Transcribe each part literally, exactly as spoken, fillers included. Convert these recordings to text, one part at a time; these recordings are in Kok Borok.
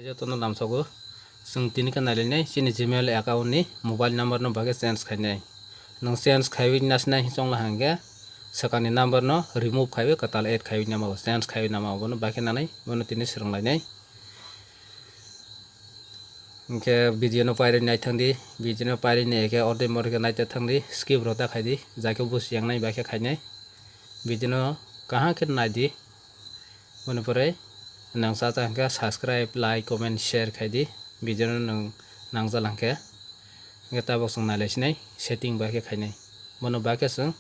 Jotono lamsogo. Chwng tini khe nailainai chini Gmail account ni mobile number no bagwi change khainai. Nwng change khaiwi nasinai chongla hangkhe swkangni number no remove khaiwi kwtal add khaiwi namago, change khaiwi namago, bono bagwi nanai, bono tini swrwnglainai. Hingkhe video no pairwi naithangdi, video no pairwi naikhe ordei morikhe naitethangdi, skip rw ta khaidi, jaikhe busi yangnai baikhe khainai. Video no kaham khe naidi. Boni pore nang cha cha hwnkhe subscribe, like, comment, share khaidi. Video no nwng nangjal hwnkhe. Hwnkhe tabok chwng nailaisinai setting bai khe khainai. Bono bai khe chwng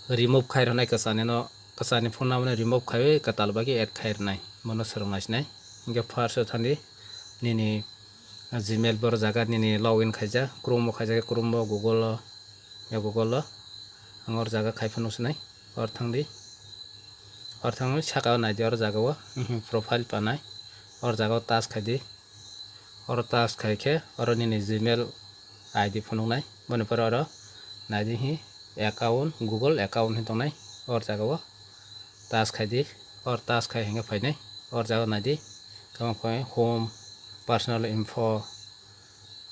remove khai rwnai kwchani no, kwchani phone number no remove khaiwi kwtal bai khe add khai rwnai. Bono swrwng naisinai. Hwnkhe first o thangdi nini Gmail boro jaga nini login khaijak, Chrome o khaijak, Chrome o, Google o, ya Google o. Ang or jaga khai phano sinai. Or thangdi. Or thangwi saka o naidi or jaga o, mhm, profile panai. Or jaga o touch khaidi. Oro touch khai khe oro nini Gmail I D phunuknai. Boni pore oro naidi hi account, Google account hin tongnai. Or jaga o touch khaidi. Or touch khai hwnkhe phainai. Or jaga o naidi. Tamo khe home, personal info,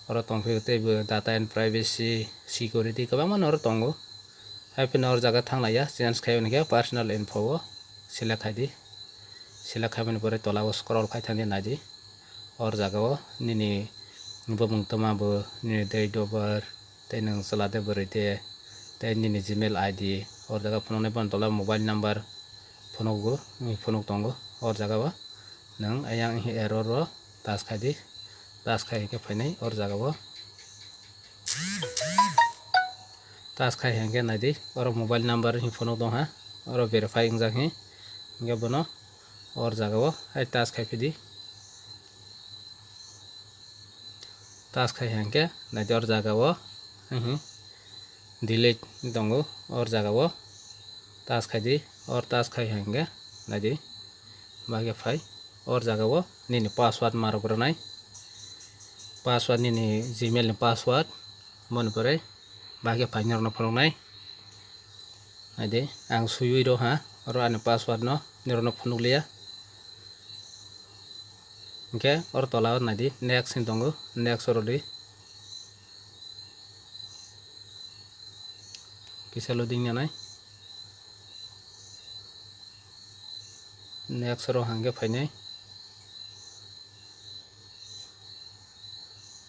oro tongphio teibo data and privacy, security kwbangma no oro tongo. Hai phano oro jaga thanglaiya, change khai hwnkhe personal info o select khaidi. Select khaimani pore tola o scroll khai thangdi naidi. Oro jaga o nini bumung twma bo, nini date of birth, tei nwng chwla de bwrwi de, tei nini Gmail I D, oro jaga phunuknai bono tola mobile number phunugo, phunuk tongo oro jaga o. Nwng ayang error o touch khaidi, touch khai hwnkhe phainai oro jaga o. Touch khai hwnkhe naidi, oro mobile number hin phunuk tongha, oro verify wngjak hi, hwnkhe bono oro jaga o hai touch khai phidi. Touch khai hwnkhe naidi oro jaga o, mhm, delete tongo oro jaga o. Touch khaidi, or touch khai hwnkhe naidi. Bahai khe phai or jaga o nini password ma rwgwrwnai. Password nini Gmail ni password, boni pore bahai khe phai norokno phunuknai. Naidi, ang suiwi rw ha, oro ani password no norokno phunukliya. Hwnkhe oro tola o naidi, next hin tongo, next o rwdi. Kisa loading nanai. Next oro hwnkhe phainai.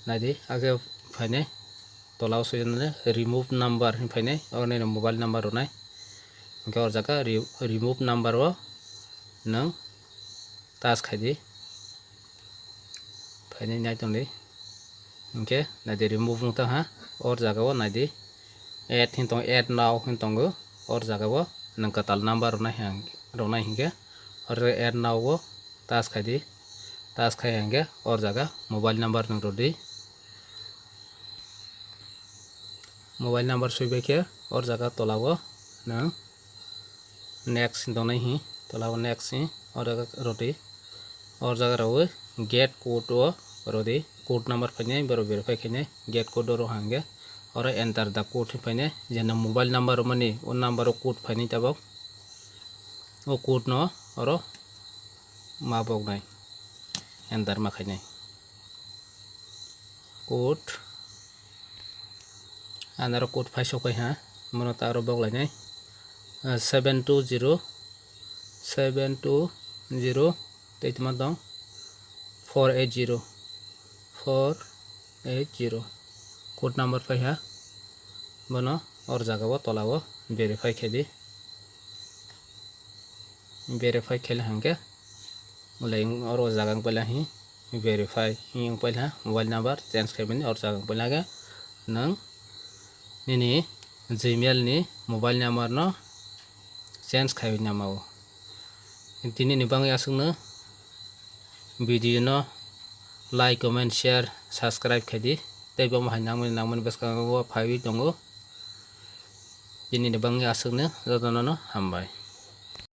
Naidi, age phainai. Tola o swijak nai remove number hin phainai. Oro nini mobile number rwnai. Hwnkhe oro jaga re-, remove number o nwng touch khaidi. Phainai nai tongdi. Hwnkhe naidi remove wng tongha. Or jaga o naidi add hin tongo, add now hin tongo. Or jaga o nwng kwtal number rwnai hwnkhe, rwnai hwnkhe. Oro add now o touch khaidi. Touch khai hwnkhe or jaga mobile number nwng rwdi. Mobile number swibai khe or jaga tola o nwng next tongnai hi, tola o next hi, or jaga rwdi. Or jaga rwwi get code o rwdi, code number phainai, borok verify khainai, get code o rw hwnkhe oro enter the code hi phainai, je nwng mobile number rwmani o number o code phainai tabok, o code no oro ma boknai, enter ma khainai. Code. Anaro code phai sok phai ha, mono ta aro bok lainai. Ah, seven two zero, seven two zero, tei tuma tong four eight zero, four eight zero. Code number phai ha, bono or jaga o tola o verify khe di. Verify khe le hwnkhe, ulai oro jaga wng paila hi verify hi wng paila mobile number change khaimani oro jaga wng paila khe nwng nini Gmail ni mobile number no change khaiwi namago. Tini ni bagwi aswkno video no like, comment, share, subscribe khaidi tei bo hai nangmani nangmani bwskango phaiwi tongo. Tini ni bagwi aswkno jotono no hambai.